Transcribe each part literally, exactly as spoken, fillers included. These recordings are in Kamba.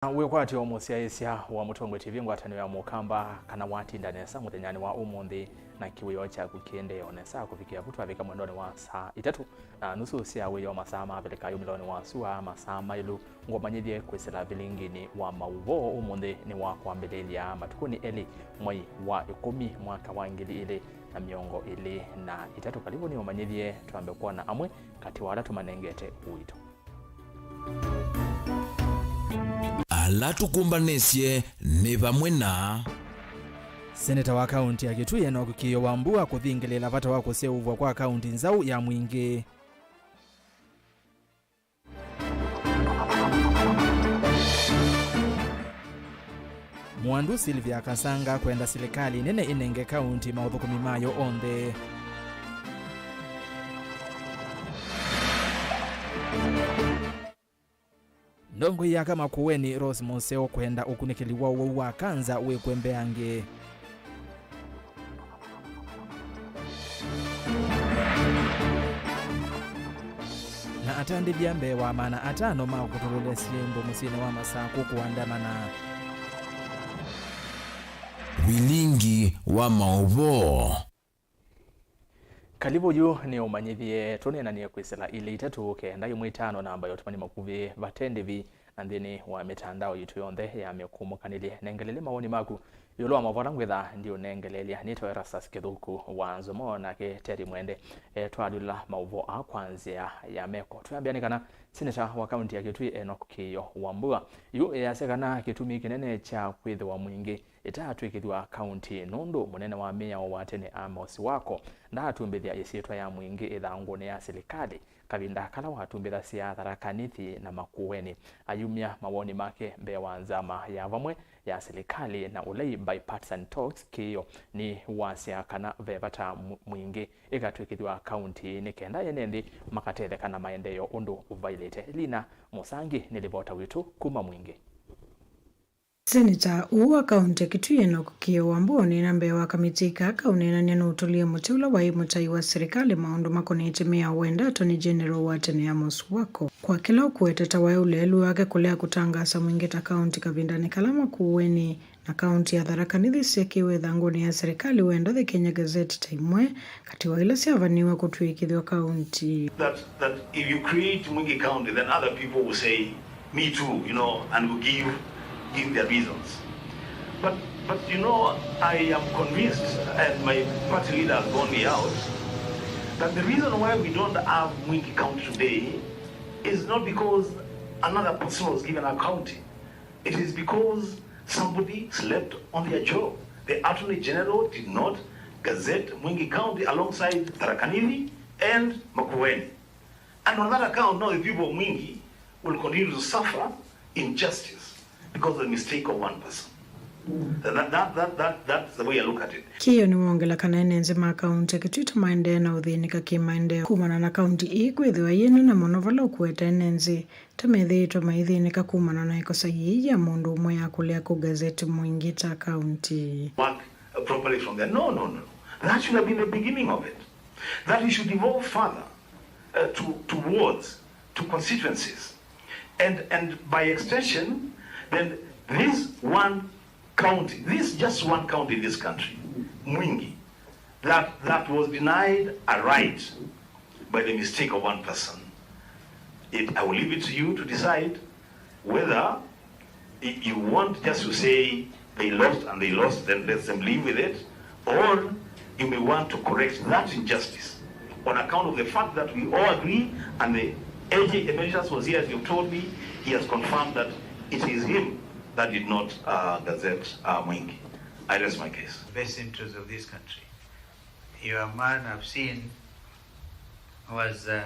Wĩkwatyo mũsyaĩĩsya wa Mũtongoi T V, ngwatanĩo ya Mũkamba, kana watinda nesa mũthenyanĩ wa ũmũnthĩ, na kĩwĩoo kyaku kĩendee o nesa kũvikĩa vu twavika mwendonĩ wa saa itatũ na nusu sya wĩoo, masaa ma Avilika yumĩlonĩ wa sua, masaa maĩlu. Ngũmanyĩthye kwĩsĩla vilinginĩ wa maũvoo ũmũnthĩ nĩ wa kwambĩlĩlya matukũnĩ elĩ mwei wa ĩkũmi mwaka wa ngili ilĩ na mĩongo ĩlĩ na itatũ. Kalivũ nĩũmanyĩthye twambe kwona amwe katĩ wa ala tũmanengete ũito. Ala tũkũmbanĩsye nĩ vamwe na Seneta wa kaunti ya Kitui Enock Kĩĩo Wambua kũthingĩlĩĩla vata wa kũseũvw'a kwa kaunti nzaũ ya Mwingĩ. Mũandu Sylvia Kasanga kwenda silikalĩ nene ĩnenge kaunti maũthũkũmi mayo onthe. Ndongoi ya Kamakueni Rose Mũseo kwenda ũkunĩkĩli wa ũwau wa kanza wĩkwe mbeange. Na atandĩthya mbee wa maana atano ma kũtũlũlya syĩndũ mũsyĩnĩ wa Masakũ kũandamana. Vilingi wa maũvoo. Kalivũ yu nĩ ũmanyĩthye, tũneenanie kwĩsĩla ilĩ itatũ kenda ĩmwe itano namba ya ũtũmani makuvĩ vate ndĩvi na nthĩnĩ wa mĩtandao yitũ yonthe ya mĩkũmũkanĩlye. Nengelelye mawoni maku ĩũlũ wa maũvoo ala ngwĩtha ndiũnengeleelya. Nĩtawa Erastus Kĩthũku wa Nzomo, nake Teri Mwende etwalula maũvoo aa kwa nzĩa ya meko. Twĩambĩa nĩ kana seneta wa kaunti ya Kitui Enock Kĩĩo Wambua yu easya kana kĩtumi kĩnene kya kwĩthĩwa Mwingĩ ĩtaatw'ĩkĩthw'a kaunti nũndũ mũnene wa mĩao wa tene Amos Wako ndaatumbĩthya ĩsyĩtwa ya Mwingĩ ĩthangũnĩ ya silikalĩ kavinda kala watumbĩthasya Tharaka Nithi na Makueni. Ayumya mawoni make mbee wa nzama ya vamwe ya silikalĩ na ũlei, bipartisan talks, Kĩĩo nĩwasya kana ve vata Mw-, Mwingĩ ĩkatw'ĩkĩthw'a kaunti nĩ kenda ene nthĩ makatetheka na maendeeo ũndũ vailĩte. Lina Mũsangi nĩ livota witũ kuma Mwingĩ. Seneta ũũ wa kaunti ya Kitui Enock Kĩĩo Wambua ũneena mbee wa kamiti kaa kaũneenany'a nũũtũlie mũtĩ ũla waĩ mũtai wa silikalĩ maũndũ makonetye mĩao wenda Attorney General wa tene Amos Wako. Kwa kĩla ũkũweteta waĩ ũleelu wake kũlea kũtangaasa Mwingĩ ta kaunti kavindanĩ kala Makueni na kaunti ya Tharaka Nithi syekĩwe ĩthangũnĩ ya silikalĩ wenda The Kenya Gazette ta imwe katĩ wa ila syavaniwe kũtw'ĩkĩthw'a kaunti. That, that if you create Mwingi County, then other people will say, "Me too," you know, and will give, give their reasons. But, but you know, I am convinced, and my party leader has warned me out, that the reason why we don't have Mwingi County today is not because another person was given a county. It is because somebody slept on their job. The Attorney General did not gazette Mwingi County alongside Tharaka Nithi and Makueni. And on that account, now the people of Mwingi will continue to suffer injustice because of the mistake of one person. That, that, that, that, that's the way I look at it. Kĩĩo nĩwongela kana ene nzĩ ma kaunti ya Kitui tũmaendee na ũthĩnĩka kĩmaendeeo kumana na kaunti ii kwĩthĩwa yĩ nene mũno vala ũkũweta ene nzĩ ta methĩĩtwe maithĩnĩka kumana na ĩkosa yĩĩ ya mũndũ ũmwe ya kũlea kũgazeti Mwingi ta kaunti. Work, uh, properly from there. No, no, no, no. That should have been the beginning of it. That we should evolve further, uh, to, to wards, to constituencies. And, and by extension, then this one county, this just one county in this country, Mwingi, that, that was denied a right by the mistake of one person. It, I will leave it to you to decide whether y-, you want just to say they lost and they lost, then let them live with it, or you may want to correct that injustice on account of the fact that we all agree, and the A G Emeritus was here, as you've told me, he has confirmed that it is him that did not, uh, gazette, uh, Mwingi. I rest my case. Best interest of this country. You're a man I've seen who has, uh,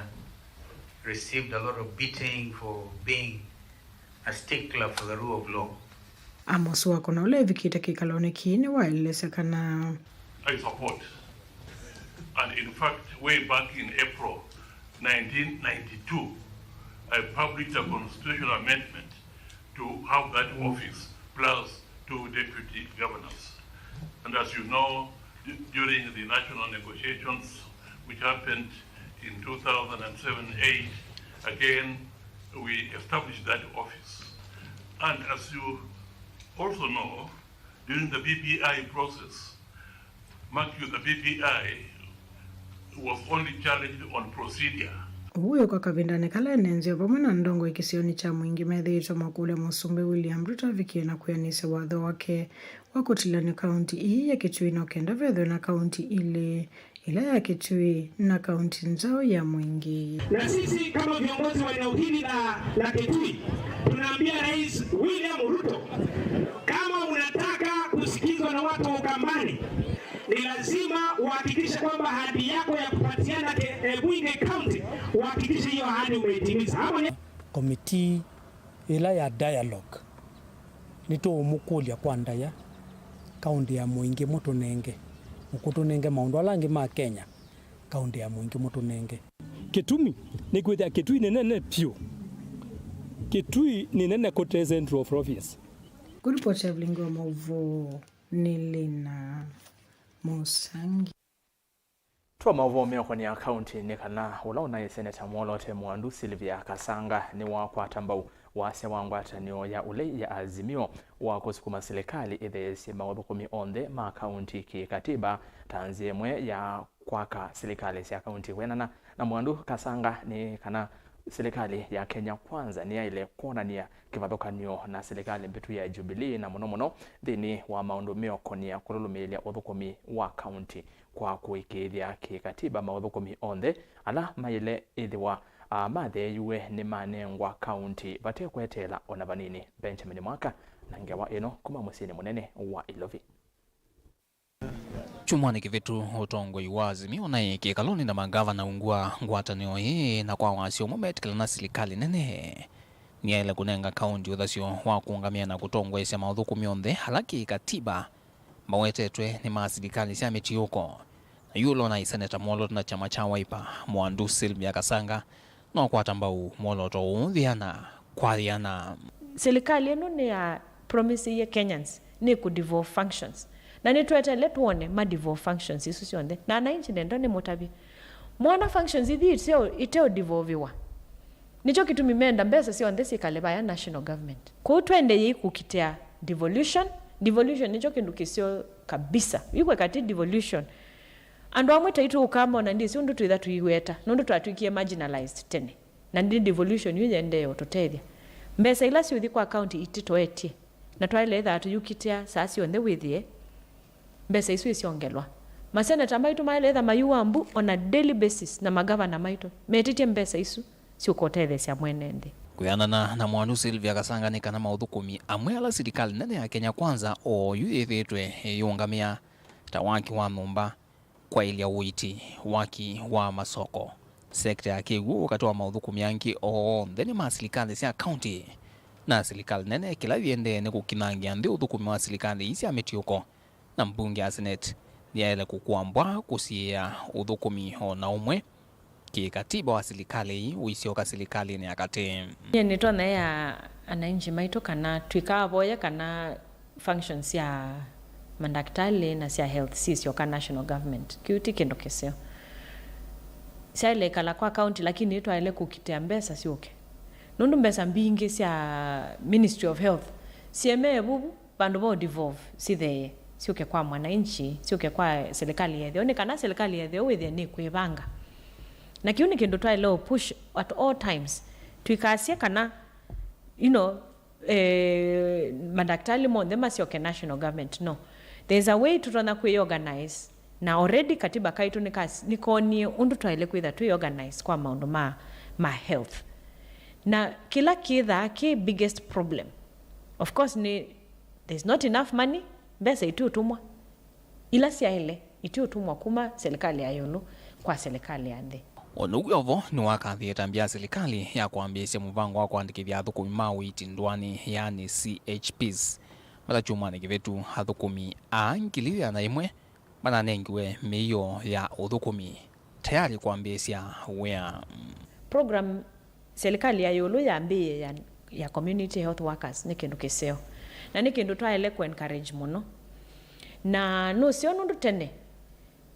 received a lot of beating for being a stickler for the rule of law. Amos Wako na ũla evikĩte kĩkalonĩ kĩĩ nĩwaelesya kana I support. And in fact, way back in April nineteen ninety-two, I published a constitutional amendment to have that office plus two deputy governors. And as you know, d-, during the national negotiations which happened in two thousand seven eight, again, we established that office. And as you also know, during the B B I process, mark you, the B B I was only challenged on procedure. Ũu wĩ kwa kavindanĩ kala ene nzeo vamwe na ndongoi kĩsionĩ kya Mwingĩ methĩĩtwe makũlya Mũsumbĩ William Ruto avikie na kwĩanĩsya watho wake wa kũtilany'a kaunti ii ya Kitui no kenda vethwe na kaunti ilĩ, ĩla ya Kitui na kaunti nzaũ ya Mwingĩ. Na sisi kama viongozi wa eneo hili la, la Kitui, tunaambia Rais William Ruto, kama unataka kusikizwa na watu wa Ukambani, ni lazima uhakikishe kwamba ahadi yako ya kupatiana ke-, eh, Mwingi County, uhakikishe hiyo ahadi umeitimiza. Hapo ni Komitii ĩla ya dialogue, nĩtũũmũkũlya kwa ndaĩa, kaũntĩ ya Mwingĩ mũtũnenge, mũkũtũnenge maũndũ ala angĩ ma Kenya, kaũntĩ ya Mwingĩ mũtũnenge. Kĩtumi nĩ kwĩthĩa Kitui nĩ nene vyũ. Kitui nĩ nene kũte Central Province. Kũripoti ya Vilingi wa Maũvoo nĩ Lina Mũsangi. Twa maũvoo meũkonĩa kaunti nĩ kana ũla ũnaĩ seneta mwoloote Mwandu Sylvia Kasanga nĩwakwata mbau wasya wa ngwatanĩo ya ũlei ya Azimio wa kũsukuma silikalĩ ĩtheesye maũthũkũmi onthe ma kaunti kĩkatiba ta nzĩa ĩmwe ya kwaka silikalĩ sya kaunti. Kwĩanana na Mwandu Kasanga nĩ kana silikalĩ ya Kenya Kwanza nĩyaĩle kwonany'a kĩvathũkany'o na silikalĩ mbĩtu ya Jubilee, na mũno mũno nthĩnĩ wa maũndũ meũkonĩa kũlũlũmĩĩlya ũthũkũmi wa kaunti kwa kũĩkĩĩthya kĩkatiba maũthũkũmi onthe ala maĩle ĩthĩwa, a, matheeiwe nĩmanengwa kaunti vate kweteela o na vanini. Benjamin Mwaka na ngewa ĩno kuma mũsyĩnĩ mũnene wa Ilovi. Kyumwanĩ kĩvĩtu, ũtongoi wa Azimio ũnaĩ kĩkalonĩ na mangavana ungu wa ngwatanĩo ĩĩ, na kwa wasya ũmwe metĩkĩlana silikalĩ nene nĩyaĩle kũnenga kaunti ũthasyo wa kũũngamĩa na kũtongoesya maũthũkũmi onthe ala kĩkatiba mawetetwe nĩ ma silikalĩ sya mĩtiũko. Na yu ũla ũnaĩ seneta mwoloote na kyama kya Wiper, Mwandu Sylvia Kasanga, no kwata mbau mwolooto ũũ yĩana kwa yĩana. Silikalĩ ĩno nĩ ya promiseie Kenyans nĩ kũ devolve functions. Na nĩtweteele twone ma devolve functions isu syonthe. Na ananchi nenda nĩmũtavye. Mwana functions ithi iteo, iteo devolviwa. Nĩkyo kĩtumi menda mbesa syonthe syĩkale vaya national government. Kwoou twendeyei kũkitĩa devolution. Devolution nĩkyo kĩndũ kĩseo kabisa. Yu kweka ti devolution. Andũ amwe taitũ Ũkamba ona ndĩsĩ ũndũ twĩtha tũiweta, nũndũ twatw'ĩkie marginalized tene. Na ndi devolution yu yendee ũtũtethya. Mbesa ila syũthi kwa county itĩtoetye, na twaĩle ĩthaa tũyukitĩa saa syonthe wĩthĩe mbesa isu isyongelwa. Maseneta maitũ maĩle ĩtha mayuwa mbu on a daily basis, na magavana maitũ metĩtye mbesa isu syũka ũtetheesya mwene nthĩ. Kwĩanana na Mwandu Sylvia Kasanga nĩ kana maũthũkũmi amwe ala silikalĩ nene ya Kenya Kwanza oyu yĩthĩĩtwe ĩyĩũngamĩa, ta waki wa nyũmba, kwaĩlya ũiiti, waki wa masoko, sekta ya kĩw'ũ, katĩ wa maũthũkũmi angĩ onthe nĩ ma silikalĩ sya kaunti. Na silikalĩ nene kĩla yĩendee nĩ kũkinangĩa nthĩ ũthũkũmi wa silikalĩ ii sya mĩtiũko, na mbunge ya Senate nĩyaĩle kũkũa mbwa kũsiĩĩa ũthũkũmi o na ũmwe kĩkatiba wa silikalĩ ii ũisyoka silikalĩnĩ ya katĩ. Nyie nĩtonya ya ananchi maitũ kana twĩkaavoye kana functions sya mandaktalĩ na sya health sisyoka national government. Kĩu ti kĩndũ kĩseo. Syaĩle ĩkala kwa county, lakini nĩtwaĩle kũkitĩa mbesa syũke. Nũndũ mbesa mbingĩ sya Ministry of Health syĩmee vuvu, vandũ va devolve, sitheeye, syũke kwa mwananchi, syũke kwa serikali ya ĩtheo, nĩ kana serikali ya ĩtheo wĩthĩe nĩ kwĩvanga. Na kĩu nĩ kĩndũ twaĩle ũ push at all times. Tũikasye kana, you know, eh, madakitali monthe masyoke national government. No. There's a way tũtonya kwĩ organize. Na already katiba kaitũ nĩkas-, nĩkonie ũndũ twaĩle kwĩtha twĩ organize kwa maũndũ ma, ma health. Na kĩla kĩthaa kĩ biggest problem, of course, nĩ there's not enough money, mbesa itiũtũmwa. Ila syaĩle itiũtũmwa kuma serikali ya ĩũlũ kwa serikali ya nthĩ. O na ũu wĩ o vo, nĩwakathie ĩtambya ya serikali ya kwambĩĩsya mũvango wa kũandĩkĩthya athũkũmi ma ũiiti ndũanĩ, yaani C H Ps. Vala kyumwanĩ kĩvĩtu, athũkũmi aa ngili ĩana ĩmwe mananengiwe mĩio ya ũthũkũmi tayarĩ kwambĩĩsya wĩa. Program serikali ya ĩũlũ yambĩĩe ya, ya community health workers nĩ kĩndũ kĩseo, na nĩ kĩndũ twaĩle kũ encourage mũno. Na nũseo nũndũ tene,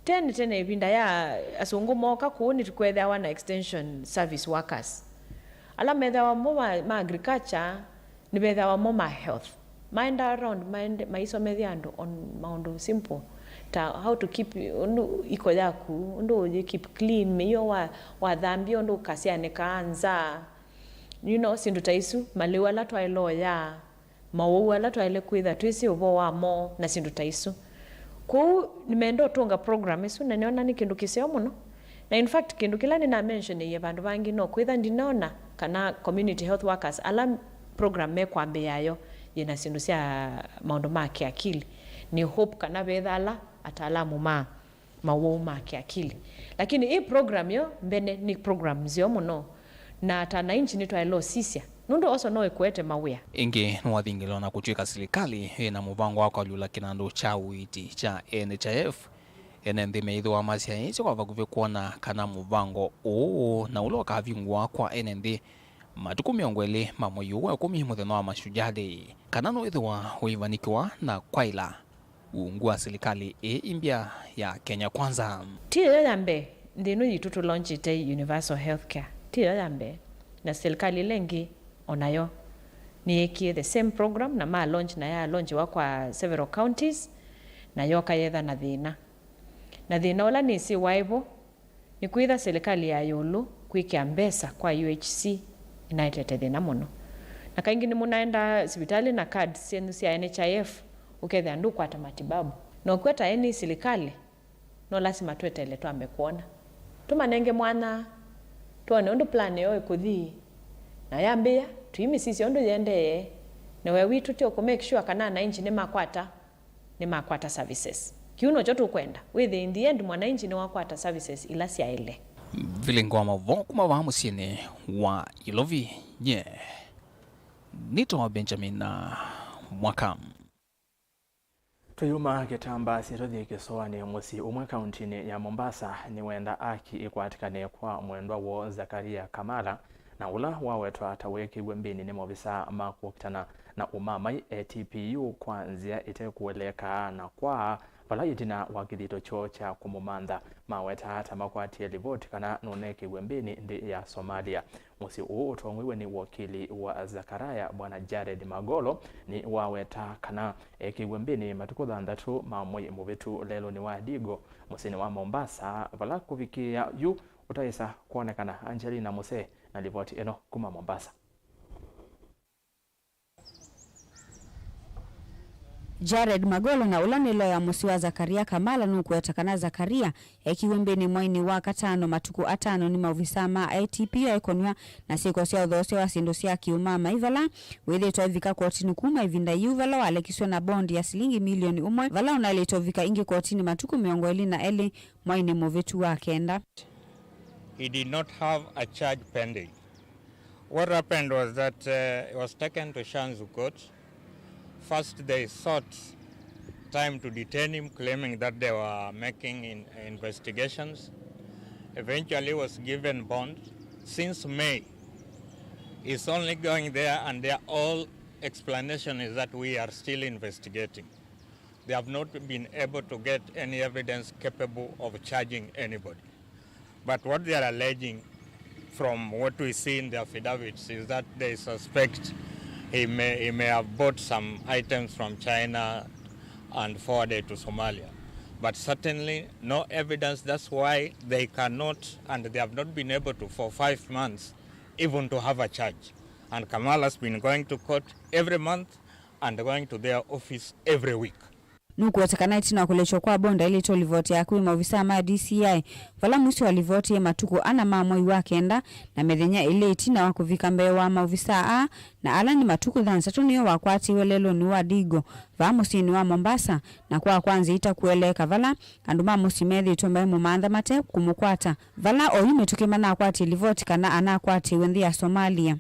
tene, tene ĩvinda ya asũngũ mooka kũu nĩtũkwethĩawa na extension service workers. Ala methĩawa mo ma, ma agriculture, Nĩvethĩawa mo ma health. Maenda around, maende, maisomethya andũ on maũndũ simple. Ta how to keep, ũndũ iko yaku, ũndũ ũyĩ keep clean, mĩio wa, wathambia, ũndũ ũkasyanĩkaa nza. You know, syĩndũ ta isu, malĩu ala twaĩle ũya, maũwau ala twaĩle kwĩtha twĩsĩ ũvoo wamo, na syĩndũ ta isu. Kwoou nĩmeenda ũtũnga program ĩsu, na nĩona nĩ kĩndũ kĩseo mũno. Na in fact, kĩndũ kĩla nĩnamentioneie vandũ vangĩ, no kwĩtha ndinona kana community health workers ala program mekwambĩĩa yo yĩna syĩndũ sya maũndũ ma kĩakili. Nĩ hope kana vetha ala ataalamu ma maũwau ma kĩakili. Lakini ĩ program yo mbene nĩ program nzeo mũno, na ta wananchi nĩtwaĩle ũsisya, nũndũ also no ĩkũete mawĩa. Ĩngĩ, nĩwathingĩlwa na kũtw'ĩka silikalĩ ĩna mũvango wa kwalyũla kĩnandũ kya ũiiti kya N H I F. Ene nthĩ meĩthĩwa masyaĩĩsye kwa vakuvĩ kwona kana mũvango ũũ na ũla ũkavingũa kwa ene nthĩ matukũ mĩongo ĩlĩ ma mwei ũũ wa ĩkũmi, mũthenya wa Mashujaa Day, kana nũĩthĩwa ũivanikĩwa na kwaĩla ungu wa silikalĩ ĩĩ ĩmbya ya Kenya Kwanza. Ti ĩyo ya mbee nthĩ ĩno yitũ tũlaunchĩte universal healthcare. Ti ĩyo ya mbee. Na silikalĩ ĩla ĩngĩ o nayo nĩyĩkie the same program na ma launch, na ya launchiwa kwa several counties, na yoka yetha na thĩna. Na thĩna ũla nĩsĩ waĩ vo nĩ kwĩtha silikalĩ ya ĩũlũ kwĩkĩa mbesa kwa U H C ĩnaetete thĩna mũno. Na kaingĩ nĩmũnaenda sivitalĩ na card syenyu sya N H I F, ũkethĩa ndũkwata matibabu. Na ũkw'a ta ene silikalĩ, no lasima tweteele twambe kwona. Tũmanenge mwanya, twone ũndũ plan yoo ĩkũthi, na yambĩĩa, tũimĩsisya ũndũ yĩendee, na wĩa witũ ti ũkũ make sure kana wananchi nĩmakwata, nĩmakwata services. Kĩu nokyo tũkwenda. Wĩthĩe in the end mwananchi nĩwakwata services ila syaĩle. Vilingi wa maũvoo kuma vaa mũsyĩnĩ wa Ilovi, nye nĩtawa Benjamin Mwaka. Tũyuma kĩtambaa sitũthi kĩsoanĩ. Mũsyĩ ũmwe kauntinĩ ya Mombasa nĩwenda aki ĩkwatĩkane kwa mwendwa woo Zakaria Kamala, na ũla wawetwa ta wĩkĩiwe mbĩnĩ nĩ maovisaa ma kũkitana na ũmamai, A T P U, kwa nzĩa ĩtekũeleeka na kwaa, vala ĩtina wa kĩthito kyoo kya kũmũmantha mawetaa ta makwatie livoti kana nũnekĩiwe mbĩnĩ nthĩ ya Somalia. Mũsyĩ ũũ ũtongoew'e nĩ wakili wa Zakaria, Bwana Jared Magolo, nĩwaweta kana ekĩiwe mbĩnĩ matukũ thanthatũ ma mwei mũvĩtu lelũnĩ wa Digo, mũsyĩnĩ wa Mombasa, vala kũvikĩĩa yu ũtaĩsa kwonekana. Angelina Muse na livoti ĩno kuma Mombasa. Jared Magolo, na ũla nĩ loya mũsyĩ wa Zakaria Kamala, nũkũweta kana Zakaria ekiwe mbĩnĩ mwainĩ wa katano matukũ atano nĩ maovisaa ma A T P aikonywa na syĩko sya ũthoosya wa syĩndũ sya kĩũmamai, vala wĩthĩĩtwe aivika kotinĩ kuma ĩvinda yĩu, vala walekiswe na bond ya silingi milioni ũmwe, vala ũnaĩlĩte ũvika ĩngĩ kotinĩ matukũ mĩongo ĩlĩ na elĩ mwainĩ mũvĩtu wa kenda. He did not have a charge pending. What happened was that, uh, he was taken to Shanzu Court. First, they sought time to detain him, claiming that they were making in-, investigations. Eventually, he was given bond. Since May, he's only going there, and their all explanation is that we are still investigating. They have not been able to get any evidence capable of charging anybody. But what they are alleging, from what we see in the affidavits, is that they suspect he may, he may have bought some items from China and forwarded to Somalia. But certainly no evidence. That's why they cannot, and they have not been able to, for five months, even to have a charge. And Kamala's been going to court every month and going to their office every week. Nũkũweta kana ĩtina wa kũlekya kwa bond aĩlĩte ũlivoti ya kwĩ maovisaa ma D C I, vala mũisyo wa livoti ĩ matukũ ana ma mwei wa kenda, na mĩthenya ĩlĩ ĩtina wa kũvika mbee wa maovisaa aa, na ala nĩ matukũ thanthatũ, nĩyo wakwatiwe lelũnĩ wa Digo, vaa mũsyĩnĩ wa Mombasa, na kwa kwanzĩa ita kũeleeka vala andũ ma mũsyĩ methĩĩtwe maimũmantha mate kũmũkwata, vala oyu mĩtũkĩ manakwatie livoti kana anakwatiwe nthĩ ya Somalia.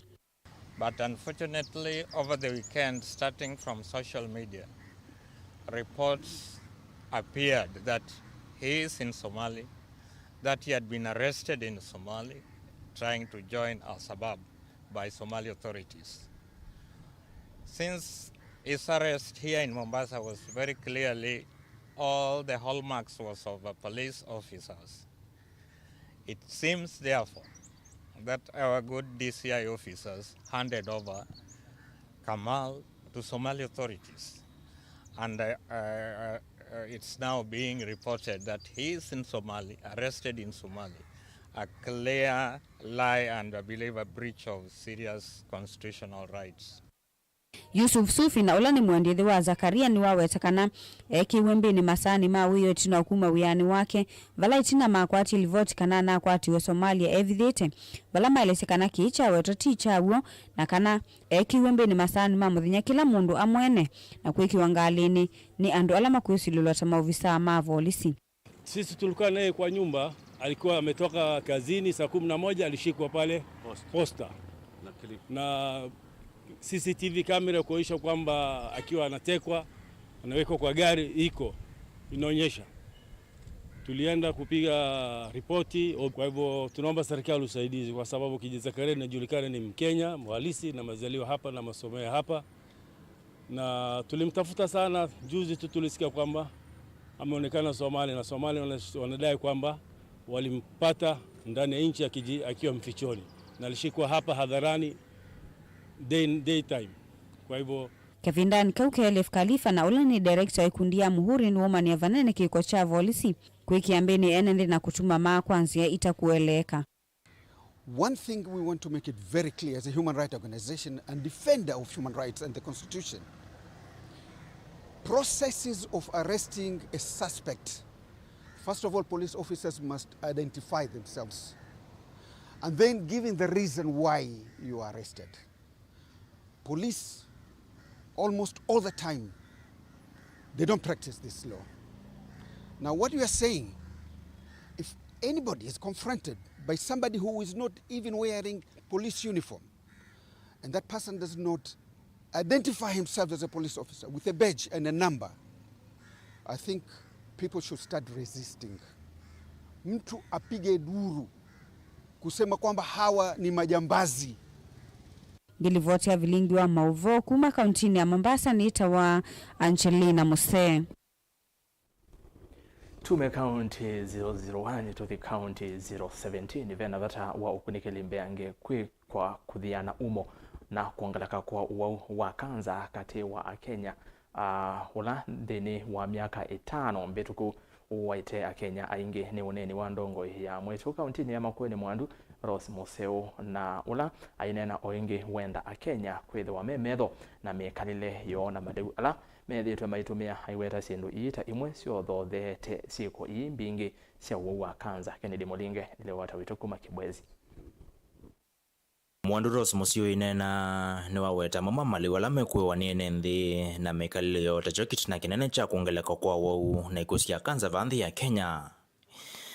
But unfortunately, over the weekend, starting from social media, reports appeared that he is in Somali, that he had been arrested in Somali, trying to join Al-Shabaab by Somali authorities. Since his arrest here in Mombasa was very clearly, all the hallmarks was of a police officers. It seems, therefore, that our good D C I officers handed over Kamal to Somali authorities. And uh, uh, uh, it's now being reported that he is in Somali, arrested in Somali. A clear lie and, I believe, a breach of serious constitutional rights. Yusuf Sufi, na ũla nĩ mwendia ĩthe wa Zakaria, nĩwaweta kana eekĩiwe mbĩnĩ masaanĩ ma wĩoo ĩtina wa kuma wĩanĩ wake, vala ĩtina makwatie livoti kana anakwatiwe Somalia evithĩte, vala maelesya kana kĩĩ kyawetwa ti kya w'o, na kana eekĩiwe mbĩnĩ masaanĩ ma mũthenya kĩla mũndũ amwene na kwĩkĩwa ngalĩnĩ nĩ andũ ala makwĩsilĩlwa ta maovisaa ma volisi. Sisi tulikuwa naye kwa nyumba, alikuwa ametoka kazini saa kumi na moja, alishikwa pale posta. Na C C T V camera kuonyesha kwamba akiwa anatekwa, anawekwa kwa gari, iko, inaonyesha. Tulienda kupiga ripoti, kwa hivyo tunaomba serikali usaidizi, kwa sababu Kijiji Zakaria inajulikana ni Mkenya halisi na amezaliwa hapa na amesomea hapa. Na tulimtafuta sana, juzi tu tulisikia kwamba ameonekana Somali, na Somali wana-, wanadai kwamba walimpata ndani ya nchi ya Kiji-, akiwa mfichoni, na alishikwa hapa hadharani day, daytime. Kwa hivyo, kavindanĩ kau, Khelef Khalifa, na ũla nĩ director wa ikundi ya Muhuri, nĩwaumany'a vanene kĩko kya volisi kwĩkĩa mbĩnĩ ene nthĩ na kũtuma maa kwa nzĩa itakũeleeka. One thing we want to make it very clear as a human rights organization and defender of human rights and the constitution, processes of arresting a suspect, first of all, police officers must identify themselves and then giving the reason why you are arrested. Police, almost all the time, they don't practice this law. Now, what we are saying, if anybody is confronted by somebody who is not even wearing police uniform, and that person does not identify himself as a police officer with a badge and a number, I think people should start resisting. Mtu apige duru kusema kwamba hawa ni majambazi. Ngĩlivoti ya vilingi wa maũvoo kuma kauntinĩ ya Mombasa nĩtawa Angelina Musee. Tume kaunti zero zero one tũthi kaunti zero seventeen, vena vata wa ũkunĩkĩli mbeange kwĩ kwa kũthiana umo na kwongeleka kwa ũwau wa kanza katĩ wa Akenya, ah, ũla nthĩnĩ wa myaka ĩtano mĩvĩtũku ũwaĩte Akenya aingĩ nĩ ũneeni wa ndongoi ya mwĩtũ kauntinĩ ya Makueni Mwandu, Rose Mũseũ, na ũla aineena o ĩngĩ wenda Akenya kwĩthĩwa me metho na mĩkalĩle yoo na malĩu ala methĩĩtwe maitũmĩa, aiweta syĩndũ ii ta imwe syothootheete syĩko ii mbingĩ sya ũwau wa kanza. Kennedy Mũlinge nĩlĩwata witũ kuma Kĩbwezi. Mwandu Rose Mũseũ aineena nĩwaweta mamwe ma malĩu ala mekwĩwa nĩ ene nthĩ na mĩkalĩle yoo, ta kyo kĩtina kĩnene kya kwongeleka kwa ũwau na ikw'ũ sya kanza vaa nthĩ ya Kenya.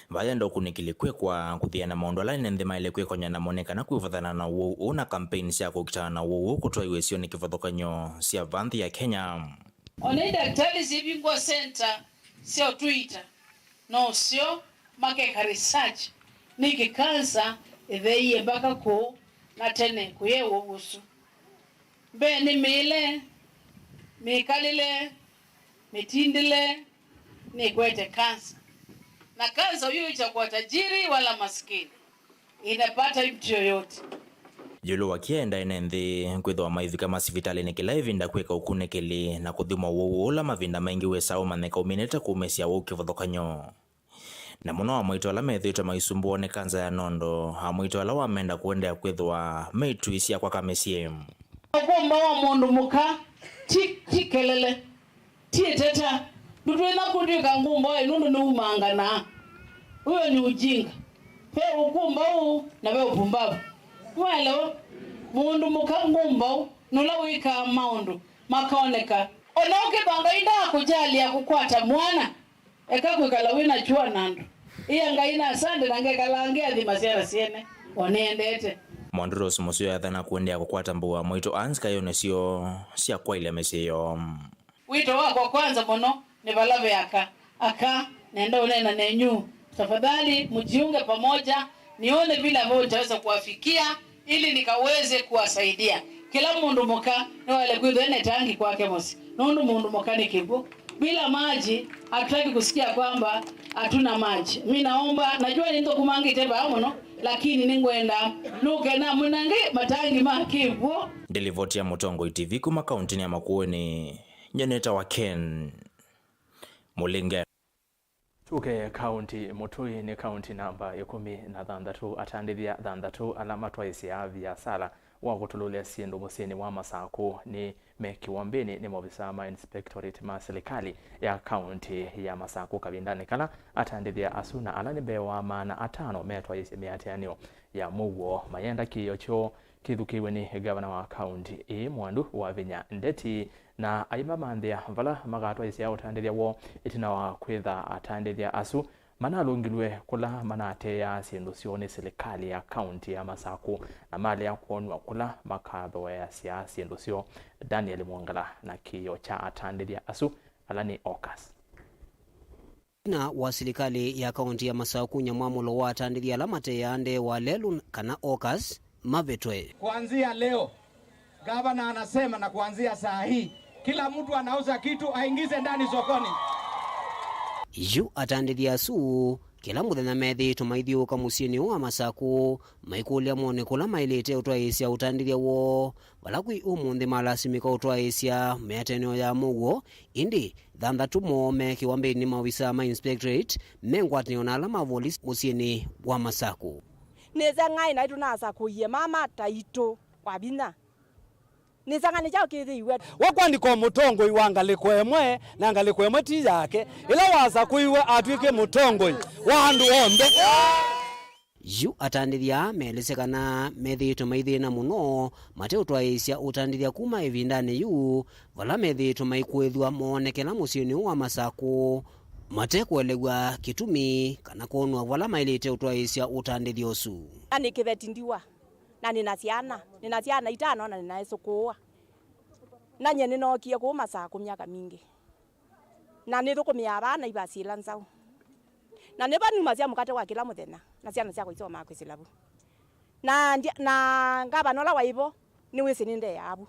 Vayenda ũkunĩkĩli kwĩkwa kũthiana maũndũ ala ene nthĩ maĩle kwĩkony'a namo nĩ kana kwĩvathana na ũwau ũũ na kampeini sya kũkitana na ũwau ũũ kũtwaiwe isionĩ kĩvathũkany'o sya vaa nthĩ ya Kenya. O na indakitali syĩvingũa center sya ũtũita, no syo makeka research nĩkĩ kanza ĩtheeie mbaka kũũ na tene kũyaĩ ũwau ũsu. Mbee nĩ mĩĩle, mĩkalĩle, mĩtindĩle nĩkwete kanza. Na kanza huyo itakuwa tajiri wala masikini, inapata mtu yoyote. Ĩũlũ wa kĩenda ene nthĩ kwĩthĩwa maivika masivitalĩnĩ kĩla ĩvinda kwĩka ũkunĩkĩli na kũthimwa ũwau ũla mavinda maingĩ wĩsaa ũmanyĩka ũminĩte kũmĩsya ũwau kĩvathũkany'o. Na mũno amwaitũ ala methĩĩtwe maisumbũwa nĩ kanza ya nondo, amwaitũ ala wamenda kũendeea kwĩthĩwa meituisya kwaka mĩsyĩ. Ũkũmba wa mũndũ mũka ti, ti kelele, ti ĩteta. Ndũtwĩna kũtw'ĩka ngũmbaũ nũndũ nĩumanganaa. Ũyo nĩ ũjinga. Ve ũkũmbaũ na ve ũpumbavu. Mwaelewa? Mũndũ mũka ngũmbaũ nũla wĩkaa maũndũ makaoneka. O na ũkĩthwa Ngai ndaakũjalya kũkwata mwana, eka kwĩkala wĩ na kyũa na andũ. Ĩa Ngai na asante na ngekalaa ngĩathima syana syene, o nĩendete. Mwandu Rose Mũseũ athana kũendeea kũkwata mbau wa mwaitũ Hans kayonĩ syoo sya kwaĩlya mĩsyĩ yoo. Wito wakwa kwanza mũno nĩ vala ve aka. Aka, nenda ũneena nenyu. Tafadhali, mjiunge pamoja, nione vile ambavyo nitaweza kuwafikia ili nikaweze kuwasaidia. Kila mũndũ mũka nĩwaĩle kwĩthwa ena tangi kwake mũsyĩ, nũndũ mũndũ mũka nĩ kĩkw'ũ. Bila maji, hatutaki kusikia kwamba hatuna maji. Mi naomba, najua nĩnthũkũmangĩte vaa mũno, Lakini nĩngwenda nũke namwĩnange matangi ma kĩw'ũ. Nĩ livoti ya Mũtongoi T V kuma kaũntĩnĩ ya Makueni, nyie nĩtawa Ken Mũlinge. Tũke kaũntĩ Mũtũi, nĩ kaũntĩ namba ĩkũmi na thanthatũ. Atandĩthya thanthatũ ala matwaĩsyaa viasala wa kũtũlũlya syĩndũ mũsyĩnĩ wa Masakũ nĩ mekiwa mbĩnĩ nĩ maovisaa ma inspectorate ma silikalĩ ya kaũntĩ ya Masakũ kavindanĩ kala atandĩthya asu na ala nĩ mbee wa maana atano metwaĩsye mĩatĩanĩo ya mũuo mayenda kĩĩo kyoo kĩthukĩĩwe nĩ ngavana wa kaũntĩ ĩĩ Mwandu wa Vinya Ndeti, na aimamanthĩa vala makatwaĩsya ũtandĩthya woo ĩtina wa kwĩtha atandĩthya asu manalũngilw'e kũla manateeaa syĩndũ syoo nĩ silikalĩ ya kaũntĩ ya Masakũ, na malea kwonw'a kũla makathoeasya syĩndũ syoo. Daniel Mwongela na kĩĩo kya atandĩthya asu, ala nĩ Okas. Ĩtina wa silikalĩ ya kaũntĩ ya Masakũ kũny'a mwamũlo wa atandĩthya ala mateeaa ndee wa lelũ kana Okas mavetwe. Kuanzia leo, gavana anasema na kuanzia saa hii, kila mtu anauza kitu aingize ndani sokoni. Yu atandĩthya asu kĩla mũthenya methĩĩtwe maithyũũka mũsyĩnĩ ũũ wa Masakũ maikũlya mone kũla maĩlĩte ũtwaĩĩsya ũtandĩthya woo, vala kwĩ ũmũnthĩ malasimĩka ũtwaĩĩsya mĩatĩanĩo ya mũuo, ĩndĩ thanthatũ moo meekĩwa mbĩnĩ nĩ maovisaa ma inspectorate me ngwatanĩo na ala ma volisi mũsyĩnĩ wa Masakũ. Nĩseng'ai naĩ tũnasakũie mama taitũ kwa vinya. Nĩseng'anĩ kyaũ kĩthĩiwe? We kwandĩka mũtongoi wa ngalĩko ĩmwe, na ngalĩko ĩmwe ti yake. Ĩla wasakũiwe atw'ĩke mũtongoi wa andũ onthe. Yu atandĩthya meelĩsye kana methĩĩtwe maithĩna mũno mate ũtwaĩĩsya ũtandĩthya kuma ĩvindanĩ yu, vala methĩĩtwe maikũĩthw'a moonekela mũsyĩnĩ ũũ wa Masakũ mate kũelew'a kĩtumi kana kwonw'a vala maĩlĩte ũtwaĩĩsya ũtandĩthya ũsu. Na nĩ kĩveti ndiwa, na nĩ na syana, nĩ na syana itano na nĩ na ĩsũkũũa. Na nyie nĩnookie kũũ Masakũ myaka mingĩ. Na nĩthũkũmĩaa vaa Naivas ĩla nzaũ. Na nĩvo numasya mũkate wa kĩla mũthenya, na syana syakwa isomaa kwĩsĩla vu. Na ndi-, na ngavana ũla waĩ vo, nĩwĩsĩ nĩndeaa vu.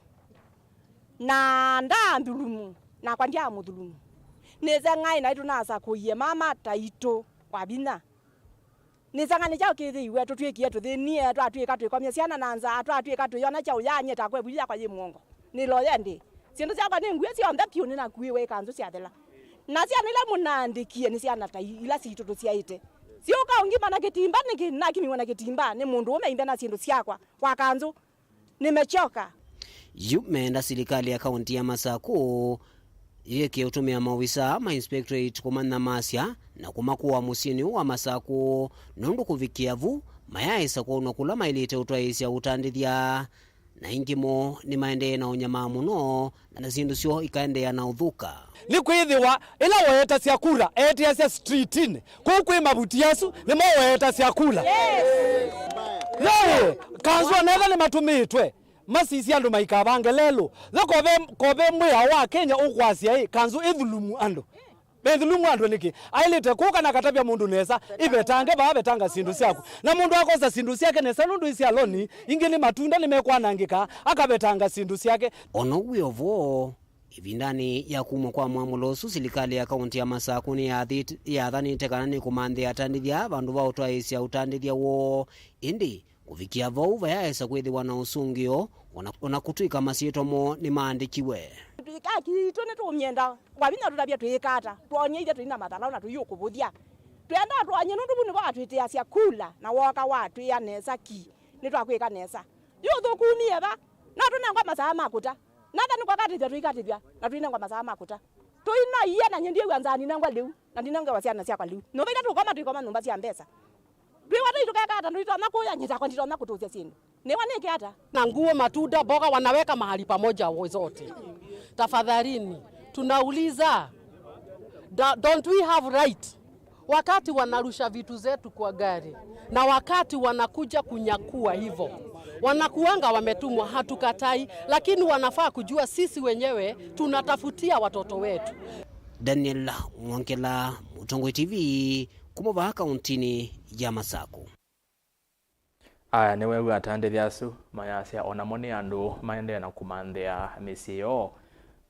Na ndaanthulumu, nakwa ndyaamũthulumu. Nĩseng'ai naĩ tũnasakũie mama taitũ kwa vinya. Nĩseng'anĩ kyaũ kĩthĩiwe? Tũtw'ĩkie tũthĩnie, twatw'ĩka twĩkomya syana na nzaa, twatw'ĩka twĩona kyaũ? Yaanyie takwa ĩvuti yakwa yĩ mũongo. Nĩloye ndĩ. Syĩndũ syakwa nĩ ngũe syonthe vyũ, nĩnakuĩwe ĩ kanzũ syathela. Na syana ila mũnaandĩkie nĩ syana ta i-, ila sitũ tũsyaĩte. Syũka ũngima na kĩtimba nĩkĩ? Nakimiwa na kĩtimba nĩ mũndũ ũme imbe na syĩndũ syakwa kwa kanzũ. Nimechoka. Yu meenda silikalĩ ya kaũntĩ ya Masakũ yĩke ũtũmĩa maovisaa ma inspectorate kũmanyamasya na kũmakũa mũsyĩnĩ ũũ wa Masakũ, nũndũ kũvikĩa vu mayaaĩsa kwonw'a kũla maĩlĩte ũtwaĩĩsya ũtandĩthya, na aingĩ moo nĩmaendee na ũnyamaa mũno na syĩndũ syoo ikaendeea na ũthũka. Nĩkwĩthĩwa ĩla weetasya kura, eteasya streetinĩ, kũu kwĩ mavuti asu, nĩmo weetasya kura. Ĩĩ, kanzũ onetha nĩmatũmĩtwe masisye andũ maikavange lelũ. Yo kove, kove mwĩao wa Kenya ũkwasya ĩ, kanzũ ĩthulumu andũ. Ĩthulumu andũ nĩkĩ? Aĩlĩte kũka na katavya mũndũ nesa, ĩvetange vaa vetanga syĩndũ syaku. Na mũndũ akosa syĩndũ syake nesa nũndũ ĩ sya loni, ingĩ nĩ matunda nĩmekwanangĩka, akavetanga syĩndũ syake. Ona wĩ o vo, ĩvindanĩ ya kumw'a kwa mwamũlo ũsu, silikalĩ ya kaũntĩ ya Masakũ nĩyathĩt-, yathanĩte kana nĩkũmanthĩa atandĩthya vandũ va ũtwaĩĩsya ũtandĩthya woo. Ĩndĩ kũvikĩa vau, vayaaĩsa kwĩthĩwa na ũsũngĩo, ona, ona kũtw'ĩka masyĩtwa moo nĩmaandĩkiwe. Ĩka kitũ nĩtũmyenda, kwa vinya tũtavya twĩĩka ata? Twonie ithyĩ tũi na mathalaũ na tũiũkũvũthya. Twenda twonie nũndũ vu nĩvo atwĩtĩasya kula, na wooka watwĩa nesa ki, nĩtwakwĩka nesa. Yu ũthũkumie va? No tũnengwa masaa ma kũta. Natha nĩkwakatĩthya tũikatĩthya, na tũinengwa masaa ma kũta. Tũinoie na nyie ndiew'a nzaa ninengwa lĩu, na ndinengewa syana syakwa lĩu. Nyũmba ila tũkoma, tũikoma nyũmba sya mbesa. Twĩwa tũi tũkeka ata? Ndũitonya kũya, nyie takwa nditonya kũtũsya syĩndũ. Nĩwa nĩke ata? Na nguo, matunda, mboga wanaweka mahali pamoja wo-, zote. Tafadhalini, tunauliza, da-, don't we have right? Wakati wanarusha vitu zetu kwa gari, na wakati wanakuja kunyakua hivyo, wanakuanga wametumwa, hatukatai, lakini wanafaa kujua sisi wenyewe tunatafutia watoto wetu. Daniel Mwongela, Mũtongoi T V, kuma vaa kaũntĩnĩ ya Masakũ. Aya nĩwew'a atandĩthya asu mayasya o namo nĩ andũ maendee na kũmanthĩa mĩsyĩ yoo,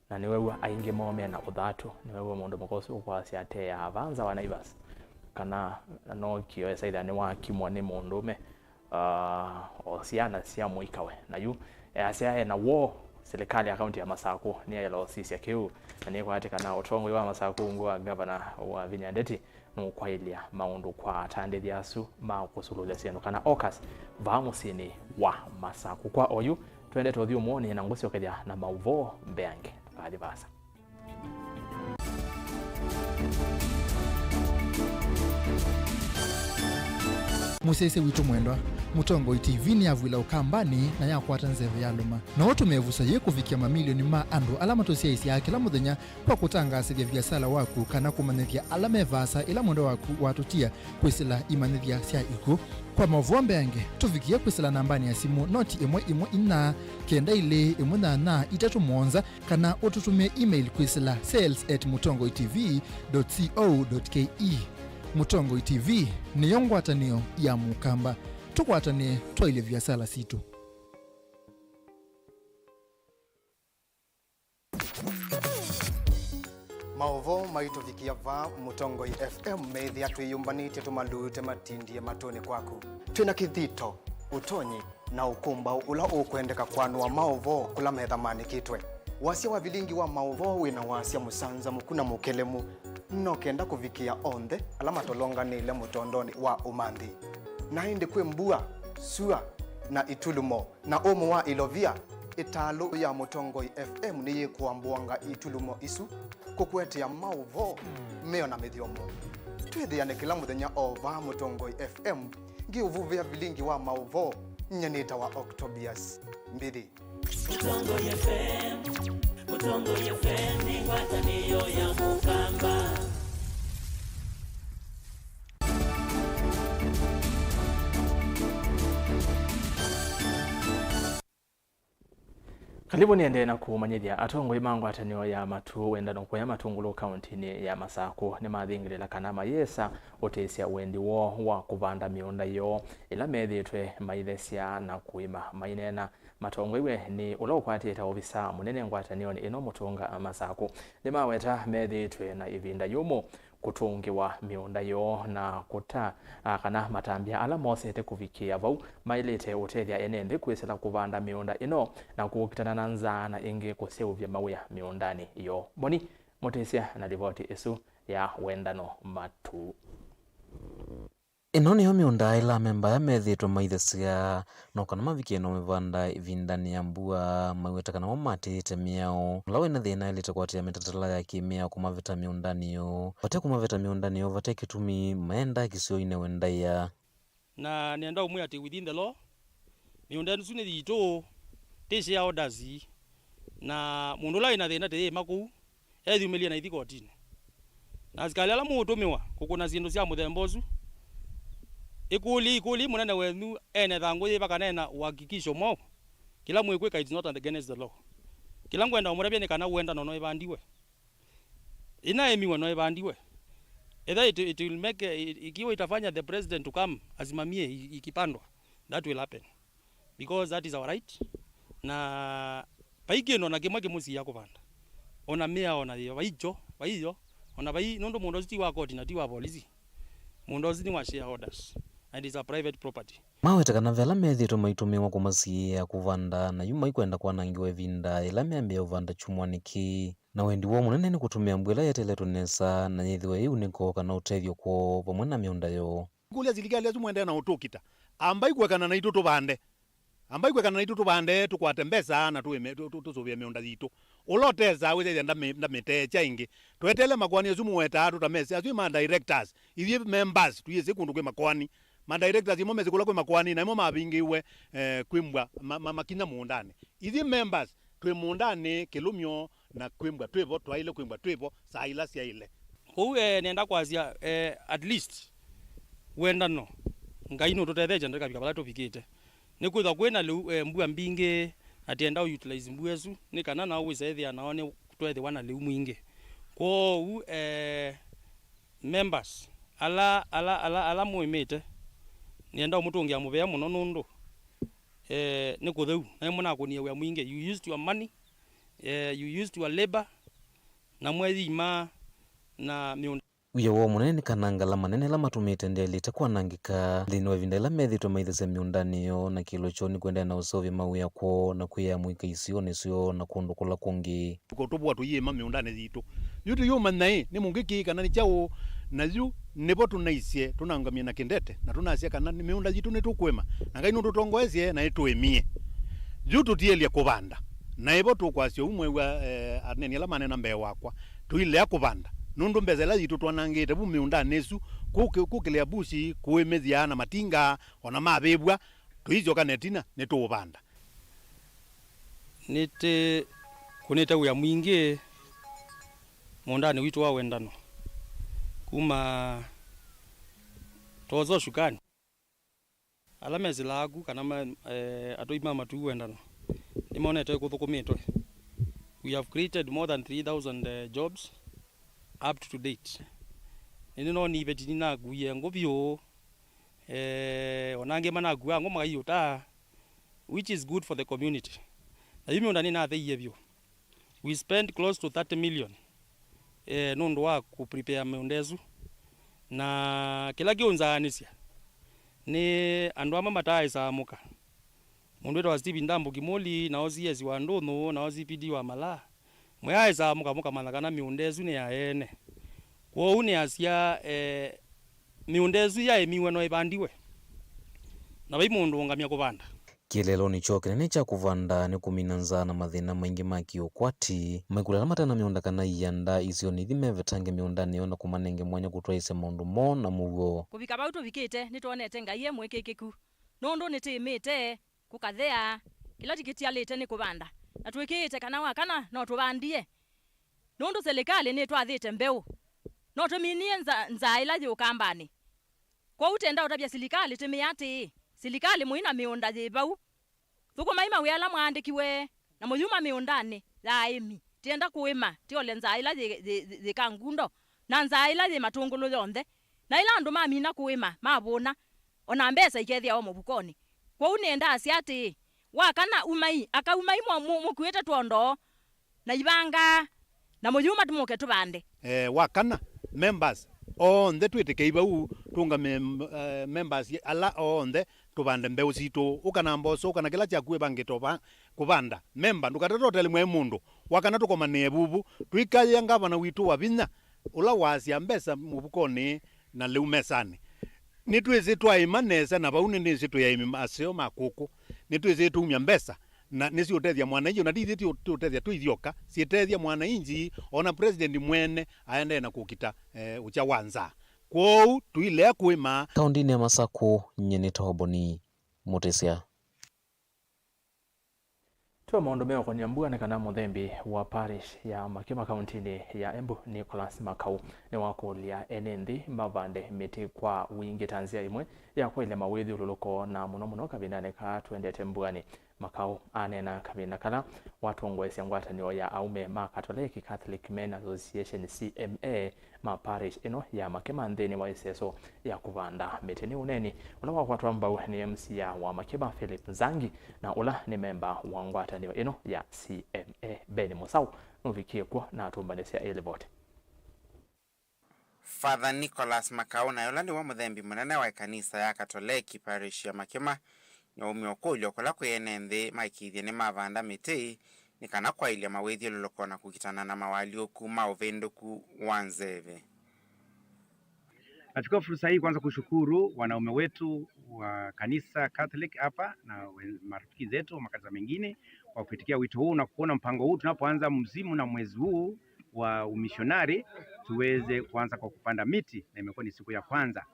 na nĩwew'a aingĩ moo me na ũthatũ. Nĩwew'a mũndũ mũka ũsu ũkwasya ateaa vaa nza wa Naivas, kana nookio esaitha nĩwakimwa nĩ mũndũũme ah, o syana sya mũikawe. Na yu easya e na woo, silikalĩ ya kaunti ya Masakũ nĩyaĩla ũsisya kĩu, na nĩkwatĩ kana ũtongoi wa Masakũ ungu wa ngavana wa Vinya Ndeti nũkwaĩlya maũndũ kwa atandĩthya asu ma kũsũlũlya syĩndũ kana hawkers vaa mũsyĩnĩ wa Masakũ. Kwa oyu, twendete ũthyũmũonĩ na ngũsyokethya na maũvoo mbeange. Ndũkathi vaasa. Mũsyaĩĩsya witũ mwendwa, Mũtongoi T V nĩyavw'ĩla Ũkambanĩ na yakwata nzeve ya lũma. No ũtũmĩe ĩvuso yĩĩ kũvikĩa mamilioni ma andũ ala matũsyaĩĩsyaa kĩla mũthenya kwa kũtangaasĩthya viasala waku kana kũmanyĩthya ala me vaasa ĩla mwendwa waku watũtia kwĩsĩla imanyĩthya sya ikw'ũ. Kwa maũvoo mbeange, tũvikĩe kwĩsĩla nambanĩ ya simũ noti ĩmwe ĩmwe inya, kenda ilĩ, ĩmwe nyanya, itatũ mũonza, kana ũtũtũmĩe email kwĩsĩla sales at mũtongoi T V dot co dot K E. Mũtongoi T V nĩyo ngwatanĩo ya Mũkamba. Tũkwatanĩe twaĩlye viasala sitũ. Maũvoo maitũvikĩa vaa Mũtongoi F M meĩthĩa twĩyũmbanĩtye tũmalute matindie matũnĩ kwaku. Twĩ na kĩthito, ũtonyi, na ũkũmbaũ ũla ũkwendeka kwanũa maũvoo kũla methamanĩkĩtwe. Wasya wa vilingi wa maũvoo wĩ na wasya mũsanzamũku na mũkelemu, no kenda kũvikĩa onthe ala matolonganĩle mũtondonĩ wa ũmanthi. Na ĩndĩ kwĩ mbua, sua, na itulumo, na ũmũ wa ilovia, ĩtalũ ya Mũtongoi F M nĩyĩkũambũanga itulumo isu, kũkũetea maũvoo meo na mĩthyomo. Twĩthĩane kĩla mũthenya o vaa Mũtongoi F M, ngĩũvuvĩa vilingi wa maũvoo, nyie nĩtawa Octobius Mbithi. Mũtongoi F M, Mũtongoi F M nĩ ngwatanĩo ya Mũkamba. Kalĩvu nĩendee na kũmanyĩthya. Atongoi ma ngwatanĩo ya matu wendano kũya Matungulu kauntinĩ ya Masakũ nĩmathingĩlĩla kana mayĩsa ũtĩsya wendi woo wa kũvanda mĩũnda yoo ĩla methĩĩtwe maithesya na kũĩma. Maineena matongoiw'e nĩ ũla ũkwatĩte ovisa mũnene ngwatanĩonĩ ĩno Mũtũnga Masakũ, nĩmaweta methĩĩtwe na ĩvinda yũmũ kũtũngĩwa mĩũnda yoo na kũta, a, kana matambya ala mosete kũvikĩĩa vau maĩlĩte ũtethya ene nthĩ kwĩsĩla kũvanda mĩũnda ĩno na kũkitana na nzaa na ĩngĩ kũseũvya mawĩa mĩũndanĩ yoo. Moni Mũtĩsya na livoti ĩsu ya wendano matu. Ĩno nĩyo mĩũnda ĩla amemba aya methĩĩtwe maithesya no kana mavikĩe na ũmĩvanda ĩvindanĩ ya mbua. Maiweta kana mo matĩĩte mĩao, ũla wĩna thĩna aĩlĩte kũatĩĩa mĩtalatala ya kĩ-mĩao kũmaveta mĩũndanĩ yoo. Vate kũmaveta mĩũndanĩ yoo vate kĩtumi, maenda kĩsionĩ we ndaĩa. Na nĩenda ũmwĩa atĩ within the law, mĩũnda ĩsu nĩ yitũ, tĩ shareholders, na mũndũ ũla wĩna thĩna tĩyĩma kũu, eyumĩlye na ithi kotinĩ. Na asikalĩ ala mũũtũmĩwa kũkũna syĩndũ sya mũthemba ũsu, ĩkũlye, ĩkũlye mũnene wenyu ene thangũ yĩva kana ena uhakikisho mwaũ, kĩla mwĩkwĩka it's not against the law. Kĩla ngwenda ũmũtavya nĩ kana wendano no ĩvandiwe. Ĩnaĩmiwe no ĩvandiwe. Either it, it will make, it, ikiwa itafanya the president to come asimamie i-, ikipandwa, that will happen. Because that is our right. Na vai kĩndũ ona kĩmwe kĩmũsiĩa kũvanda. Ona mĩao ona yĩyo, vai kyo, vai yo, ona vai, nũndũ mũũnda ũsu ti wa koti na ti wa volisi. Mũũnda ũsu nĩ wa shareholders and is a private property. Maweta kana ve ala methĩĩtwe maitũmĩwa kũmasiĩĩa kũvanda, na yu maikwenda kwanangĩwa ĩvinda yĩla meambĩĩa ũvanda kyumwanĩ kĩĩ. Na wendi woo mũnene nĩ kũtũmĩa mbua ĩla yeteletwe nesa, na yĩthĩwe yĩ unĩko kana ũtethyo kwoo vamwe na mĩũnda yoo. Kũlya silikalĩ asu mwendeee na ũtũkita. Ambai kũekana naitũ tũvande. Ambai kũekana naitũ tũvande, tũkwate mbesa na tũĩme, tũ-, tũ-, tũsũvĩe mĩũnda yitũ. Ũla ũtesaa wĩsyaĩthya ndamĩ-, ndamĩteekya ĩngĩ. Tweteele makoani asu mũwetaa tũtamesĩ. Asu ma directors. Ithyĩ members, tũyĩsĩ kũndũ kwĩ makoani. Ma directors imo mesĩ kũla kwĩ makoani, na imo mavingĩiwe, eh, kwĩmbwa ma-, ma-, makinya mũũndanĩ. Ithyĩ members, twĩ mũũndanĩ kĩlũmyo, na kwĩmbwa twĩ vo, twaĩle kwĩmbwa twĩ vo saa ila syaĩle. Kwoou, eh, nenda kwasya, eh, at least wendano, Ngai nũtũtetheesya tũkavika vala tũvikĩte. Nĩkwĩthwa kwĩ na lĩu, eh, mbua mbingĩ, na tienda ũ utilize mbua ĩsu, nĩ kana nao wĩsa ĩthĩa nao nĩ twethĩwa na lĩu mwingĩ. Kwoou, eh, members, ala, ala, ala, ala mũĩmĩte, nĩenda ũmũtũngĩa mũvea mũno nũndũ, eh, nĩ kũtheu, na nĩmũnakũnie wĩa mwingĩ. You used your money, eh, you used your labor, na mweyĩima na mĩũnda. Wĩa woo mũnene nĩ kana ngala manene ala matũmĩte ndyaĩlĩte kwanangĩka nthĩnĩ wa ĩvinda yĩla methĩĩtwe maithesya mĩũndanĩ yoo na kĩĩlo kyoo nĩ kũendeea na ũseũvya mawĩa kwoo na kwĩaa mũika isionĩ syoo na kũndũ kũla kũngĩ. Tũkotũvũa tũyĩĩma mĩũndanĩ yitũ. Yu tũyũmanya ĩ, nĩ mũngĩ kĩĩ kana nĩ kyaũ? Na yu nĩvo tũnaisye, tũnaũngamie na kĩndete, na tũnasya kana nĩ mĩũnda yitũ nĩtũkũĩma, na Ngai nũtũtongoesye na nĩtũĩmie. Yu tũtielye kũvanda. Na ĩvo tũkwasya ũu, mwew'a, eh, aneni ala maneena mbee wakwa, tũilea kũvanda. Nũndũ mbesa ila yitũ twanangĩte vu mĩũndanĩ ĩsu, kũkĩ-, kũkĩlĩa mbusi, kũĩmĩthya na matinga, o na mavĩvw'a, tũisyoka na ĩtina, nĩtũũvanda. Nĩtũkũnĩte wĩa mwingĩ mũũndanĩ witũ wa wendano kuma twosa ũsukani. Ala mesĩlaa ku kana ma, eh, atũi ma Matuu wendano nĩmonete kũthũkũmĩtwe. We have created more than three thousand, eh, jobs up to date. Nĩnĩnonii iveti nĩnakuie ngũ vyũ, eh, o na angĩ manakua ngũ makaiũta, which is good for the community. Na yu mĩũnda nĩnatheie vyũ. We spent close to thirty million, eh, nũndũ wa kũ prepare mĩũnda ĩsu. Na kĩla kĩũnzaanĩsya nĩ andũ amwe mataaĩsaa mũka. Mũndũ wĩtawa Stephen Ndambo Kimoli, nao C S wa Ndũnyũ, nao C P D wa Malaa, mwĩaaĩsaa mũka mũkamanya kana mĩũnda ĩsu nĩ ya ene. Kwoou nĩasya, eh, mĩũnda ĩsu yaĩmiwe no ĩvandiwe, na vai mũndũ ũũngamya kũvanda. Kĩeleelonĩ kyoo kĩnene kya kũvanda nĩ kũmina nzaa na mathĩna maingĩ ma kĩũkwati. Maikũlya ala mate na mĩũnda kana ianda isionĩ ithi mevetange mĩũndanĩ yoo na kũmanenge mwanya kũtwaĩĩsya maũndũ moo na mũuo. Kũvika vau tũvikĩte, nĩtwonete Ngai e mũĩkĩĩkĩku, nũndũ nĩtĩĩmĩte kũkathea, kĩla tũkĩtialĩte nĩ kũvanda, na twĩkĩĩte kana wa kana no tũvandie, nũndũ silikalĩ nĩtwathĩte mbeũ, no tũminie nza-, nzaa ĩla yĩ Ũkambanĩ. Kwoou twenda ũtavya silikalĩ, tũmĩe atĩĩ, silikalĩ mũi na mĩũnda yĩ vau, thũkũmai mawĩa ala mwaandĩkiwe, na mũyuma mĩũndanĩ ya aĩmi. Tienda kũĩma, tiole nzaa ĩla yĩ, yĩ, yĩ, yĩ Kangundo, na nzaa ĩla yĩ Matũngũlũ yonthe. Na ĩla andũ mamina kũĩma, mavũna, o na mbesa ikethĩawa mũvukonĩ. Kwoou nĩenda asya atĩĩ, wa kana umai, aka umai mũ-, mũ-, mũkuĩte twondoo, na ivanga, na mũyuma tũmũke tũvande. Eh, wa kana, members onthe twĩtĩkei vau, tũũngame, eh, members ala onthe tũvande mbeũ sitũ. Ũka na mboso, ũka na kĩla kyaku wĩvangĩte ũva-, kũvanda. Memba, ndũkatate ũtele mwaĩ mũndũ. Wa kana tũkomanĩe vuvu, tũikaĩe ngavana witũ wa vinya, ũla waasya mbesa mũvukonĩ na lĩu mesanĩ. Nĩtwĩsĩ twaĩma nesa, na vau nĩnĩsĩ twĩ aĩmi aseo ma kũkũ. Nĩtwĩsĩ tũumya mbesa, na nĩsiũtethya mwananchi, ona ti ithyĩ tiũtethya twĩ ithyoka, syĩtethya mwananchi, ona president mwene aendee na kũkita, eh, ũkya wa nzaa. Kwoou tũilea kũĩma. Kaũndĩnĩ ya Masakũ, nyie nĩ Toboni Mũtĩsya. Twĩ maũndũ meũkonĩa mbua nĩ kana mũthembi wa parish ya Makima kaũntĩnĩ ya Embu, Nicholas Makau, nĩwakũlya ene nthĩ mavande mĩtĩ kwa wingĩ ta nzĩa ĩmwe ya kwaĩlya mawĩthyũlũlũko na mũno mũno kavindanĩ kaa twendete mbuanĩ. Makau aneena kavinda kala watongoesya ngwatanĩo ya aũme ma Katoleki, Catholic Men Association, C M A, ma parish ĩno ya Makima nthĩnĩ wa ĩseso ya kũvanda mĩtĩ. Nĩ ũneeni ũla wakwatwa mbau nĩ M C A wa Makima, Philip Nzangi, na ũla nĩ memba wa ngwatanĩo ĩno ya C M A, Ben Mũsaũ, nũvikie kw'o na atũmbanĩsya ĩ livoti. Father Nicholas Makau, naye ũla nĩwe mũthembi mũnene wa ĩkanisa ya Katoleki parish ya Makima, nĩwaumya ũkũlyo kũla kwĩ ene nthĩ maĩkĩĩthye nĩmavanda mĩtĩ nĩ kana kwaĩlya mawĩthyũlũlũko na kũkitana na mawalyũku ma ũvĩndũku wa nzeve. Nachukua fursa hii kwanza kushukuru wanaume wetu wa kanisa Catholic hapa na wen-, marafiki zetu wa makanisa mengine kwa kuitikia wito huu na kuona mpango huu tunapoanza msimu na mwezi huu wa umishonari, tuweze kuanza kwa kupanda miti, na imekuwa ni siku ya kwanza.